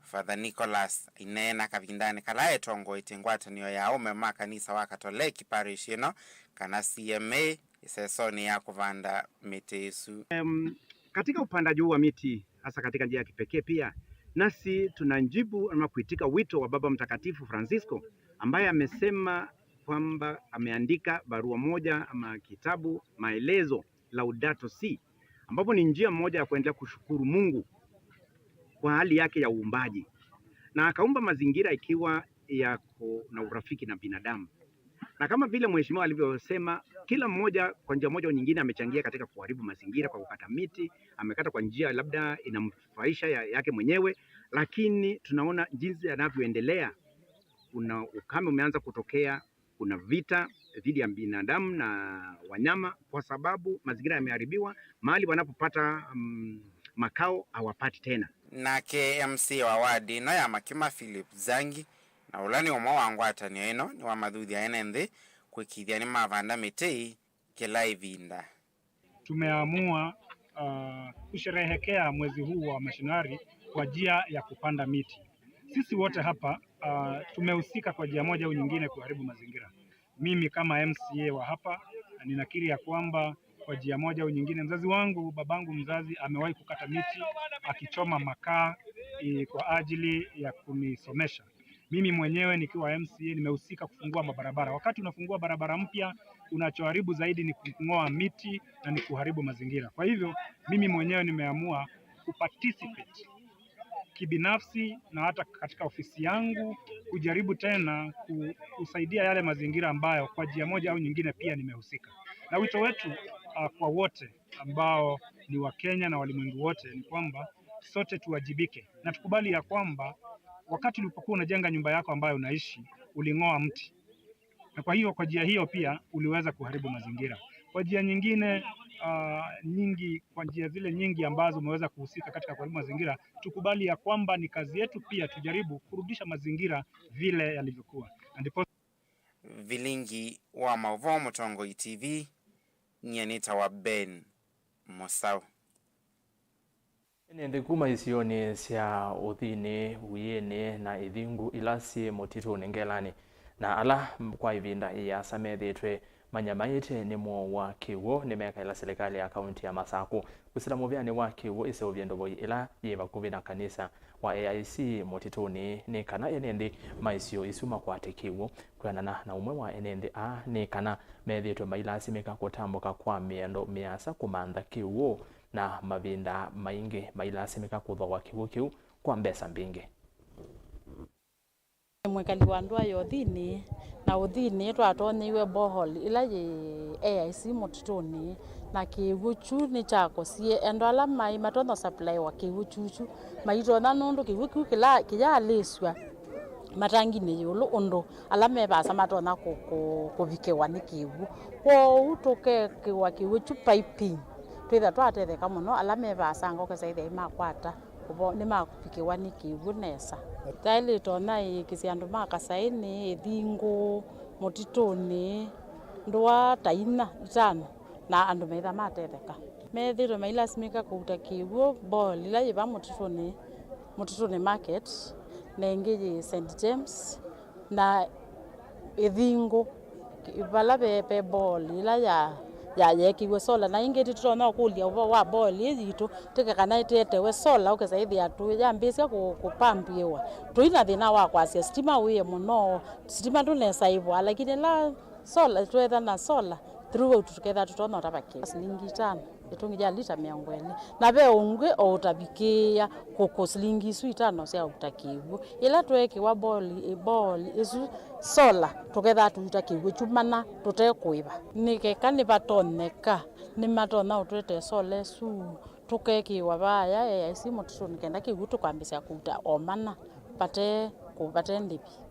Father Nicholas aineena kavindanĩ kala etongoetye ngwatanĩo ya aũme ma kanisa wa Katoleki parish ĩno, kana C M A, ĩsesonĩ ya kũvanda mĩtĩ ĩsu. Em, katika upandaji huu wa miti, hasa katika njia ya kipekee pia, nasi tunajibu ama kuitika wito wa Baba Mtakatifu Francisco, ambaye amesema kwamba ameandika barua moja ama kitabu, maelezo, Laudato Si, ambapo ni njia moja ya kuendelea kushukuru Mungu kwa hali yake ya uumbaji. Na akaumba mazingira ikiwa yako na urafiki na binadamu. Na kama vile mheshimiwa alivyosema, kila mmoja kwa njia moja au nyingine amechangia katika kuharibu mazingira kwa kukata miti, amekata kwa njia labda inamfaisha ya, yake mwenyewe, lakini tunaona jinsi yanavyoendelea. Kuna ukame umeanza kutokea, kuna vita dhidi ya binadamu na wanyama kwa sababu mazingira yameharibiwa, mahali wanapopata, mm, makao hawapati tena. Nake M C A wa wadi ĩno ya Makima, Philip Zangi, na ũla nĩ ũmwe wa ngwatanĩo ĩno, nĩwamathuthya ene nthĩ kũĩkĩĩthya nĩmavanda mĩtĩ kĩla ĩvinda. Tumeamua, uh, kusherehekea mwezi huu wa mashinari kwa njia ya kupanda miti. Sisi wote hapa, uh, tumehusika kwa njia moja au nyingine kuharibu mazingira. Mimi kama M C A wa hapa, ninakiri ya kwamba kwa njia moja au nyingine, mzazi wangu, babangu mzazi, amewahi kukata miti, akichoma makaa, eh, kwa ajili ya kunisomesha. Mimi mwenyewe nikiwa M C A nimehusika kufungua mabarabara. Wakati unafungua barabara mpya, unachoharibu zaidi ni kung'oa miti na ni kuharibu mazingira. Kwa hivyo, mimi mwenyewe nimeamua kuparticipate kibinafsi na hata katika ofisi yangu kujaribu tena ku-, kusaidia yale mazingira ambayo kwa njia moja au nyingine pia nimehusika. Na wito wetu, ah, kwa wote ambao ni Wakenya na walimwengu wote ni kwamba sote tuwajibike na tukubali ya kwamba wakati ulipokuwa unajenga nyumba yako ambayo unaishi, uling'oa mti. Na kwa hiyo, kwa njia hiyo pia uliweza kuharibu mazingira. Kwa njia nyingine, ah, nyingi, kwa njia zile nyingi ambazo umeweza kuhusika katika kuharibu mazingira, tukubali ya kwamba ni kazi yetu pia tujaribu kurudisha mazingira vile yalivyokuwa. Na ndipo Vilingi wa maũvoo Mũtongoi T V, nyie nĩtawa Ben Mũsaũ. Ene nthĩ kuma isionĩ sya ũthini, wiĩnĩ na ithingu ila syĩ mũtitũnĩ Ngelanĩ, na ala kwa ĩvinda ĩasa methĩĩtwe manyamaĩte nĩ mũo wa kĩw'ũ nĩmekaĩla silikalĩ ya kaunti ya Masakũ kwĩsĩla mũvĩanĩ wa kĩw'ũ ĩseũvye ndũvoi ĩla yĩ vakuvĩ na kanisa wa A I C mũtitũnĩ, nĩ kana ene nthĩ ma isio isu makwate kĩw'ũ. Kwĩanana na ũmwe wa ene nthĩ aa, nĩ kana methĩĩtwe mailasimĩka kũtambũka kwa mĩendo mĩasa kũmantha kĩw'ũ, na mavinda maingĩ mailasimĩka kũthooa kĩw'ũ kĩu kwa mbesa mbingĩ. Nĩ mwĩkali wa ndũa ya ũthini, na ũthini twatonyeiwe borehole ĩla yĩ A I C mũtitũnĩ, na kĩw'ũ kyu nĩkyakosie andũ ala maĩ matonya ũsapulaiwa kĩw'ũ kyu kyu maitonya, nũndũ kĩw'ũ kyu kĩla kĩyaalĩsw'a matanginĩ ĩũlũ ũndũ ala me vaasa matonya kũ-, kũ-, kũvikĩwa nĩ kĩw'ũ. Kwoou tũkekĩwa kĩw'ũ kyu piping, twĩtha twatetheka mũno. Ala me vaasanga ũkesa ĩthĩa imakwata kũvo-, nĩmavikĩwa nĩ kĩw'ũ nesa. Taĩlĩ ĩtonya ĩĩkĩsya andũ ma Kasaĩnĩ, Ĩthingũ, mũtitũnĩ, ndũa ta inya, itano, na andũ maitha matetheka. Methĩĩtwe mailasimĩka kũuta kĩw'ũ borehole ĩla yĩ va mũtitũnĩ, mũtitũnĩ market, na ĩngĩ yĩ Saint James, na Ĩthingũ, vala ve, ve borehole ĩla ya, ya, yeekĩiwe solar. Na ĩngĩ tũtonya ũkũlya ũvoo wa borehole ĩĩ yitũ, tĩke kana ĩtetewe solar, ũkesa ĩthĩa tũ-, yambĩĩsya kũ-, kũpampĩwa. Tũi na thĩna wa kwasya sitima wĩe mũno, sitima ndũnesa ĩvwa, lakini ĩla solar, tweetha na solar throughout, tũketha tũtonya ũtava kĩw'ũ. Silingi itano, ĩtungi ya lita mĩongo ĩlĩ. Na ve ũngĩ o ũtavikĩĩa kũkũ silingi isu itano sya ũuta kĩw'ũ. Ĩla tweekĩwa borehole, borehole ĩsu solar, tũketha tũuta kĩw'ũ kyu mana tũte kũĩva. Nĩ keka nĩvatonyeka, nĩmatonya ũtũetee solar ĩsu, tũkekĩĩwa vaaya A I C mũtitũnĩ kenda kĩw'ũ tũkambĩsya kũuta o mana vate kũ-, vate ndĩvi.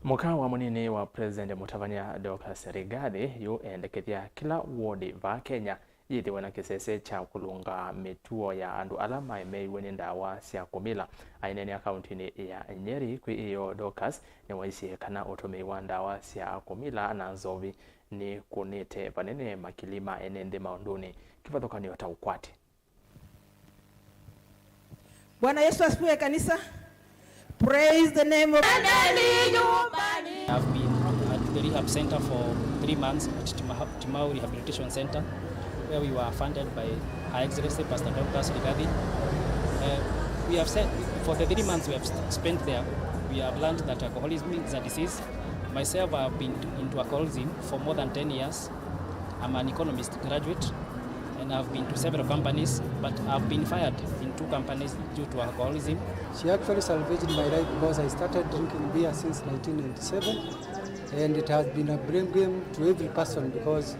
Mũka wa mũnini wa President Mũtavany'a Dorcas Rigathi yu eendekethya kĩla wodi vaa Kenya yĩthĩwe na kĩsese kya kũlũnga mĩtuo ya andũ ala maemeeiwe nĩ ndawa sya kũmila. Aineenea kauntinĩ ya Nyeri kwĩ ĩyoo, Dorcas nĩwaisye kana ũtũmĩi wa ndawa sya kũmila na nzovi nĩkũnĩte vanene makili ma ene nthĩ maũndũnĩ kĩvathũkany'o ta ũkwati. Bwana Yesu asifiwe, kanisa. Praise the name of I've been at the rehab center for three months at Tima-, Timau Rehabilitation Center, where we were funded by Her Excellency Pastor Dorcas Rigathi. Uh, we have said, for the three months we have st-, spent there, we have learned that alcoholism is a disease. Myself, I have been to, into alcoholism for more than ten years. I'm an economist graduate and I've been to several companies, but I've been fired in two companies due to alcoholism. She actually salvaged my life because I started drinking beer since nineteen ninety-seven. And it has been a blame game to every person because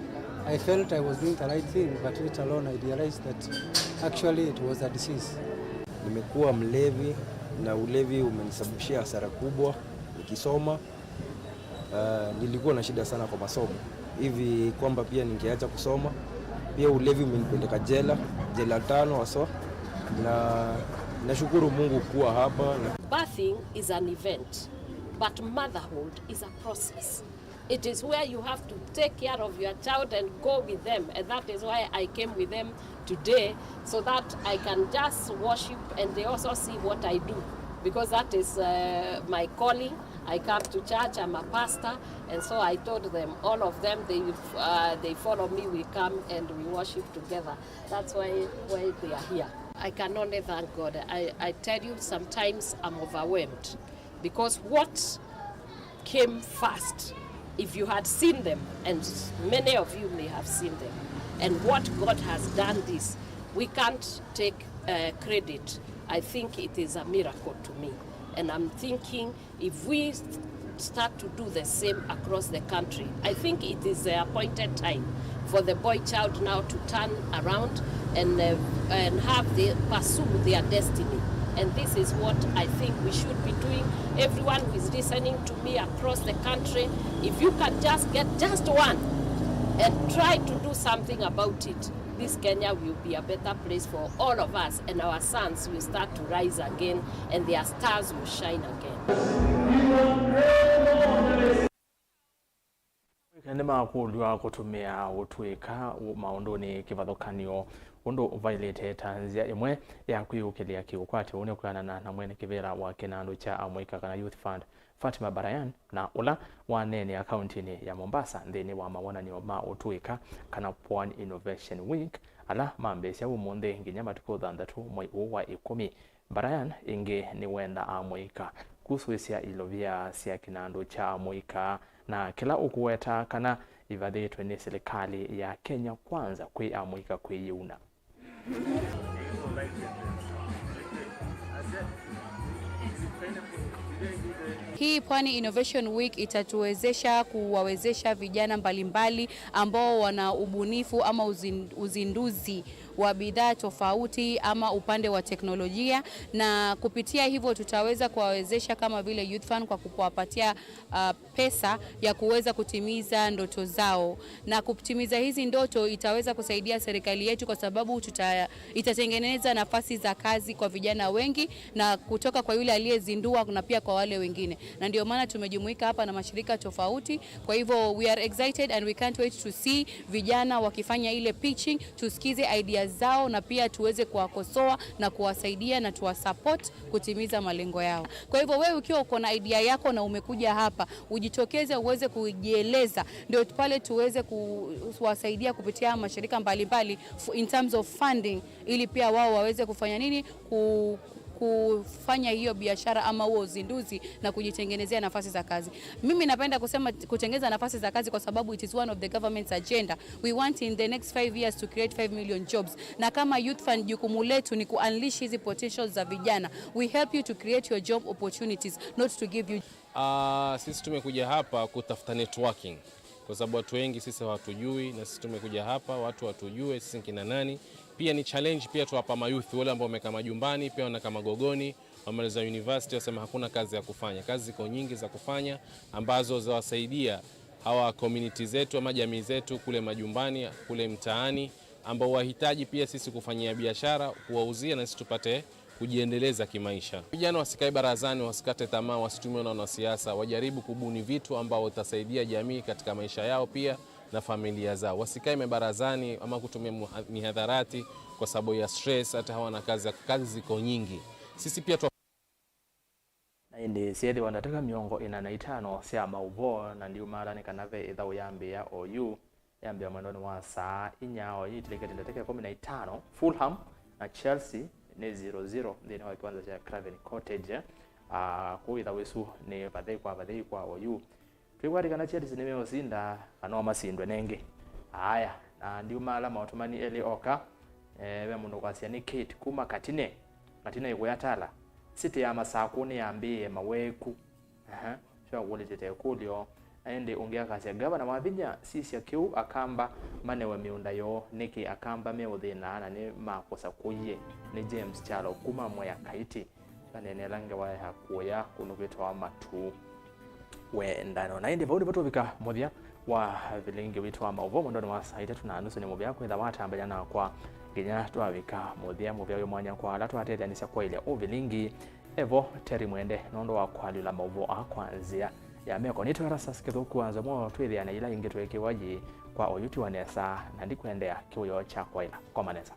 I felt I was doing the right thing, but later on I realized that actually it was a disease. Nimekuwa mlevi na ulevi umenisababishia hasara kubwa nikisoma. Uh, nilikuwa na shida sana kwa masomo hivi kwamba pia ningeacha kusoma. Pia ulevi umenipeleka jela, jela tano haswa, na nashukuru Mungu kuwa hapa na Birthing is an event, but motherhood is a process. It is where you have to take care of your child and go with them, and that is why I came with them today, so that I can just worship and they also see what I do, because that is uh, my calling. I come to church, I'm a pastor, and so I told them, all of them, they uh, they follow me, we come and we worship together. That's why why they are here. I can only thank God. I, I tell you, sometimes I'm overwhelmed because what came first, if you had seen them, and many of you may have seen them, and what God has done this, we can't take uh, credit. I think it is a miracle to me, and I'm thinking if we start to do the same across the country, I think it is the appointed time for the boy child now to turn around and, uh, and have the pursue their destiny. And this is what I think we should be doing. Everyone who is listening to me across the country, if you can just get just one and try to do something about it, this Kenya will be a better place for all of us, and our sons will start to rise again, and their stars will shine again. Nĩmakũlw'a kũtũmĩa ũtũĩka maũndũnĩ kĩvathũkany'o, ũndũ ũvaĩlĩte ta nzĩa ĩmwe ya kwĩyũkĩlĩa kĩũkwati ũnĩ kwĩanana na mwene kĩvĩla wa kĩnandũ kya amũika kana Youth Fund, Fatima Barayan, na ũla waneenea kauntinĩ ya Mombasa nthĩnĩ wa mawonany'o ma ũtũĩka kana Pwani Innovation Week, ala mambĩĩsya ũmũnthĩ nginya matukũ thanthatũ mwei ũũ wa ĩkũmi. Barayan ĩngĩ nĩwenda amũika kusũĩsya ilovia sya kĩnandũ kya amũika na kĩla ũkũweta kana ivathĩtwe nĩ silikalĩ ya Kenya Kwanza kwĩ amũika kwĩyĩuna. Hii Pwani Innovation Week itatuwezesha kuwawezesha vijana mbalimbali ambao wana ubunifu ama uzin-, uzinduzi wa bidhaa tofauti ama upande wa teknolojia, na kupitia hivyo tutaweza kuwawezesha kama vile Youth Fund kwa kuwapatia, uh, pesa ya kuweza kutimiza ndoto zao, na kutimiza hizi ndoto itaweza kusaidia serikali yetu kwa sababu tuta-, itatengeneza nafasi za kazi kwa vijana wengi, na kutoka kwa yule aliyezindua na pia kwa wale wengine, na ndio maana tumejumuika hapa na mashirika tofauti. Kwa hivyo we are excited and we can't wait to see vijana wakifanya ile pitching, tusikize ideas zao na pia tuweze kuwakosoa na kuwasaidia na tuwasupport kutimiza malengo yao. Kwa hivyo wewe ukiwa uko na idea yako na umekuja hapa, ujitokeze uweze kujieleza, ndio pale tuweze ku-, kuwasaidia kupitia mashirika mbalimbali f-, in terms of funding, ili pia wao waweze kufanya nini? Ku-, kufanya hiyo biashara ama huo uzinduzi na kujitengenezea nafasi za kazi. Mimi napenda kusema kutengeneza nafasi za kazi kwa sababu it is one of the government's agenda. We want in the next five years to create five million jobs. Na kama Youth Fund, jukumu letu ni ku-unleash hizi potentials za vijana. We help you to create your job opportunities, not to give you. Ah, sisi tumekuja hapa kutafuta networking, kwa sababu watu wengi sisi hawatujui, na sisi tumekuja hapa watu watujue sisi ni kina nani. Pia ni challenge pia tuwapa mayouth wale ambao wamekaa majumbani, pia wanakaa magogoni, wamaliza university, wasema hakuna kazi ya kufanya. Kazi ziko nyingi za kufanya ambazo zawasaidia hawa community zetu ama jamii zetu kule majumbani, kule mtaani, ambao wahitaji pia sisi kufanyia biashara, kuwauzia na sisi tupate kujiendeleza kimaisha. Vijana wasikae barazani, wasikate tamaa, wasitumiwe na wanasiasa, wajaribu kubuni vitu ambao utasaidia jamii katika maisha yao pia na familia zao. Wasikae mabarazani ama kutumia muha-, mihadharati kwa sababu ya stress, hata hawana kazi, kazi ziko nyingi. Sisi pia tu- Na ĩndĩ syethĩwa ndatĩka mĩongo ĩna na itano sya maũvoo, na ndiumaala nĩ kana ve ĩthaũ yambĩĩa oyu. Yambĩa mwendonĩ wa saa inya, oyu ĩtilĩkĩte ndatĩka ĩkũmi na itano. Fulham na Chelsea nĩ zero zero nthĩnĩ wa kĩwanza kya Craven Cottage. Ah, kũu ĩthaũ ĩsu nĩ vathei kwa vathei kwa oyu. Twĩkwatĩ kana Chelsea nĩmeũsinda kana no masindwe nengĩ. Aya, na ndiumaala maũtũmani elĩ oka. Eh, ve mũndũ kwasya nĩ Kate kuma Katine. Katine ĩkũya Tala. City ya Masakũ nĩyambĩĩe maweku. Aha, sure, kũlĩtĩte ĩkũlyo. Na ĩndĩ ũngĩ akasya, "Ngavana wa vinya, sisya kĩu, Akamba manewe mĩũnda yoo. Nĩkĩ Akamba meũthĩna na nĩmakũsakũie?" Nĩ James Kyalo kuma Mwea Kaiti. Vaneeneela ngewa ya kũya kũndũ kwĩtawa Matu Wendano. Na ĩndĩ vau nĩvo tũvika mũthya wa vilingi witũ wa maũvoo mwendonĩ wa saa itatũ na nusu. Nĩ mũvea kwĩtha watambanya nakwa nginya twavika mũthya. Mũvea wĩ mwanya kwa ala twatethyanisya kwaĩlya ũvilingi. Evo Terry Mwende nũndũ wa kũalyũla maũvoo aa kwa nzĩa ya meko. Nĩtwe Erastus Kĩthũku wa Nzomo, twĩthĩane ila ingĩ twĩkĩwa yĩ kwa ũyuti wa nesa, na ndikwendea kĩwĩoo kya kwaĩla. Koma nesa.